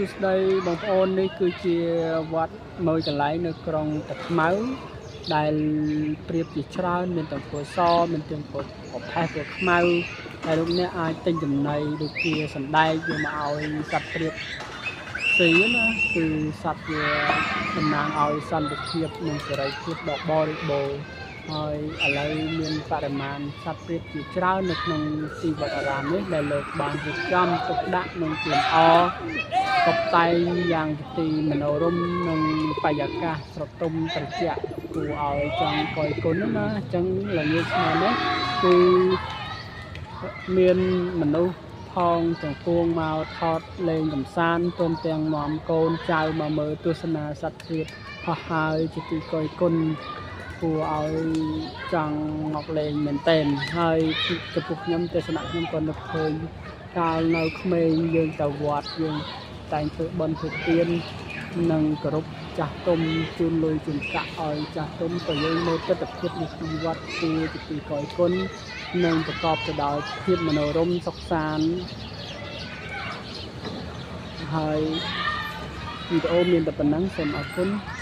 សួស្តីបងប្អូននេះគឺជាវត្តមួយកន្លែងនៅក្រុងតាខ្មៅដែលប្រៀបជាច្រើនមានទាំងពណ៌សមានទាំងពណ៌ប្រផេះពណ៌ខ្មៅដែលលោកអ្នកអាចទិញចំណីដូចជាសណ្ដែកយកមកឲ្យសត្វព្រាបស៊ីណាគឺសត្វជាតំណាងឲ្យសន្តិភាពនិងសេរីភាពដ៏បរិបូរណ៍ហើយឥឡូវមានបរិមាណសត្វព្រាបជាច្រើននៅក្នុងទីវត្តអារាមនេះដែលលោកបានរៀបចំទុកដាក់និងជូនអតុបតែងយ៉ាងជាទីមនោរម្យនិងបរិយាកាសស្រទុំត្រជាក់គួរឲ្យចង់កយគុណណាអញ្ចឹងល្ងាចថ្ងៃនេះគឺមានមនុស្សផងទាំងពួងមកថតលេងកម្សាន្តព្រមទាំងនាំកូនចៅមកមើលទស្សនាសត្វព្រាបហោះហើរជាទីកយគុណគួរឲ្យចង់មកលេងមែនទែនហើយចំពោះខ្ញុំទស្សនៈខ្ញុំក៏នឹកឃើញកាលនៅក្មេងយើងទៅវត្តយើងតែងធ្វើបុណ្យធ្វើទាននិងគោរពចាស់ទុំជូនលុយជូនកាក់ឲ្យចាស់ទុំក៏យើងមើលទិដ្ឋភាពនៅក្នុងវត្តគួរជាទីកយគុណនិងប្រកបទៅដោយភាពមនោរម្យសុខសាន្តហើយវីដេអូមានតែប៉ុណ្ណឹងសូមអរគុណ។